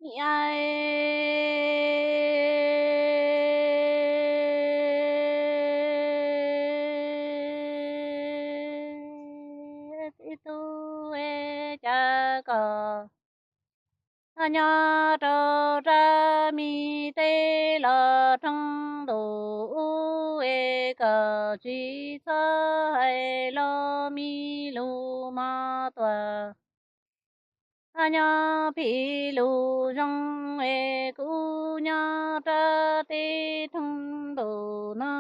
Yaj tib tug es cas kom nyob rau rab mi teb los roog ntus ub es kom tsis txhob hais los mi lus mos tuam. Nyob phim lus zoo es kuv nyob rab teb roog ntus no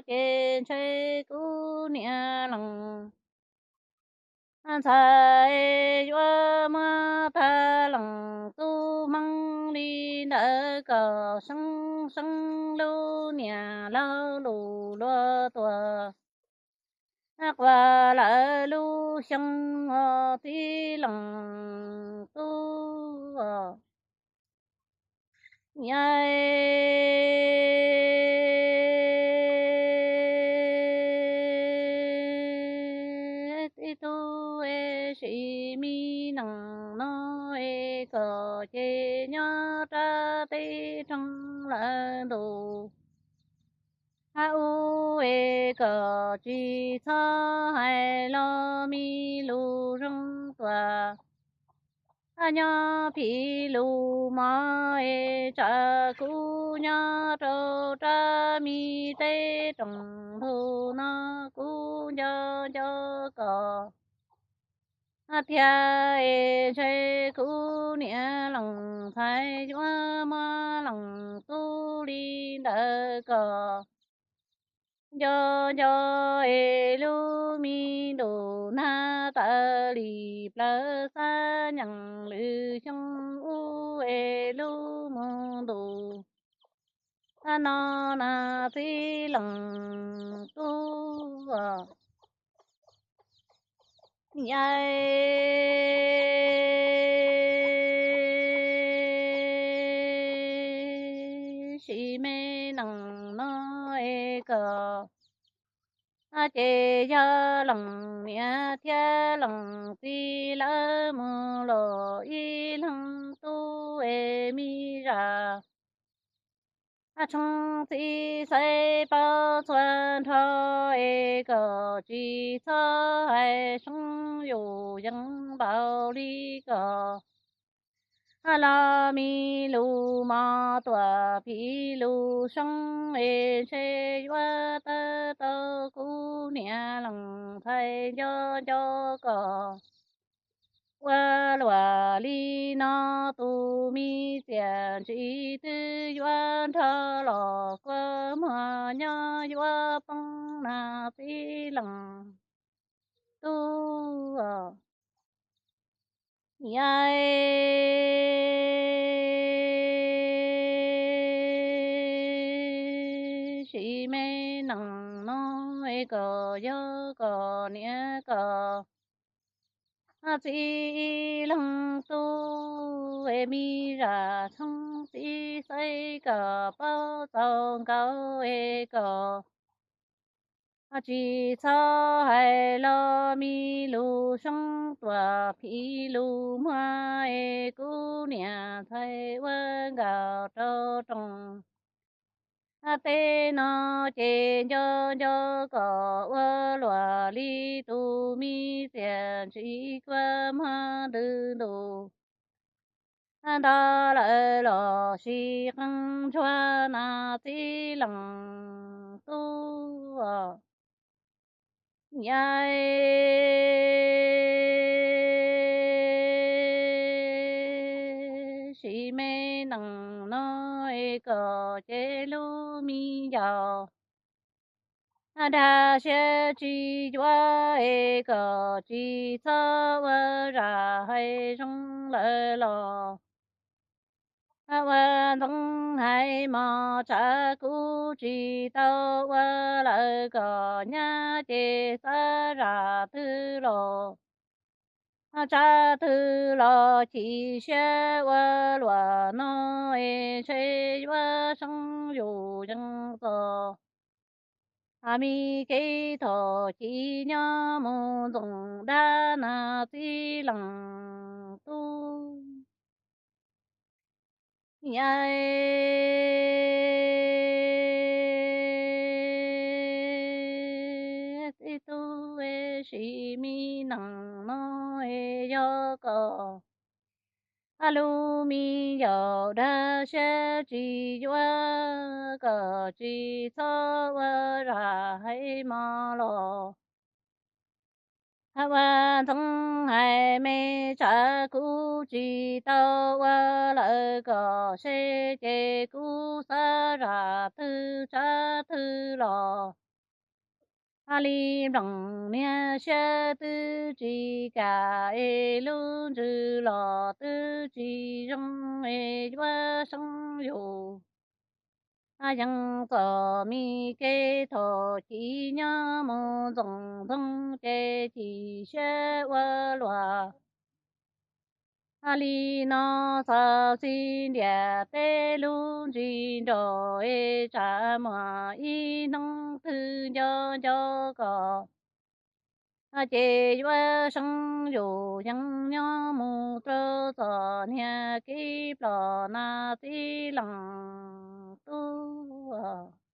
ces ntshe kuv niam lees ntxhais yuav muab tag lees tub Hmoob li ntawd kom seeb seeb lub niam laug lus luag tuam quas lawv lub xyoo os tib lees tub os. Yaj tib tug es sim me nees no es kom ces nyob rab teb roog lawm ntus ub es kom tsis txhob hais los mi lus zoo tuam. Nyob phim lus mos es tsam kuv nyob rau rab mi teb roog ntus no kuv nco nco kom tiag es ntshe kuv niam lees ntxhais yuav muab lees tub li ntawd kom nco nco es lub me ntus nag tawm li plaws xab nyeem lwm xyoo ub es lub mus ntus no na tib lees tub os. Yaj sim me nees no es kom ces yog lees niam thiab lees txiv lawv mus los ib leeg tub es me zam tshoob txiv xaiv paub txhua nrho es kom tsis txhob hais soob yus yeej npaum li kom los mi lus mos tuam phim lus zoo es ntshe yuav tawb tau kuv niam lees ntxhais nco nco kom ua luam li no tus me txiam ntsim twb yuav nrog los kua muag nyob yuav poob na tib lees tub os. Yaj sim me nees no es kom yog kom niam kom txiv ib leeg tub es me zam tshoob txiv xaiv kom paub txaus nkaus es kom tsis txhob hais los mi lus soob tuam phim lus muag es kuv niam ntxhais ua nkaus rau roos tej no ces nco nco kom ua luam li tus me txiam ntsim kua muag ntws ntus ntau lawm los sis qee ntsuag na tib lees tub os. Yaj sim me nees no es kom ces lub me ncaus dag siab tsis yuav es kom tsis txhob ua zam hais zoo lawm los ua ntxoov hais mos tsam kuv tsis tau ua lawm kom nyab ces xav zam twg los tsam twg los chim siab ua luam no es ntshe yuav soob yus yeej txos a mi kev thaum chiv nyob mus ntxoov dab na tib lees tub. Yam tib tug ib sim me neej no es yog kom lub me yaus dag siab tsis yuav, kom tsis txhob ua zam hais mos los ua ntxoov hais me, tsam kuv tsis tau ua lawm kom seb ces kuv xav zam twg tshav twg los li nploos niag siab twb tsis kam es lub ntsws los twb tsis zoo es yuav seeb yus yeej txom me kev thaum chiv nyob mus ntxoov ntxoo ces chim siab ua luaj li no. Xav xij ntiam teb lub ntsis nraum es tsam muaj ib hnub twg nco nco kom ces yuav seeb yus yeej nyob mus rau txom niag kev plos na txiv leej tub.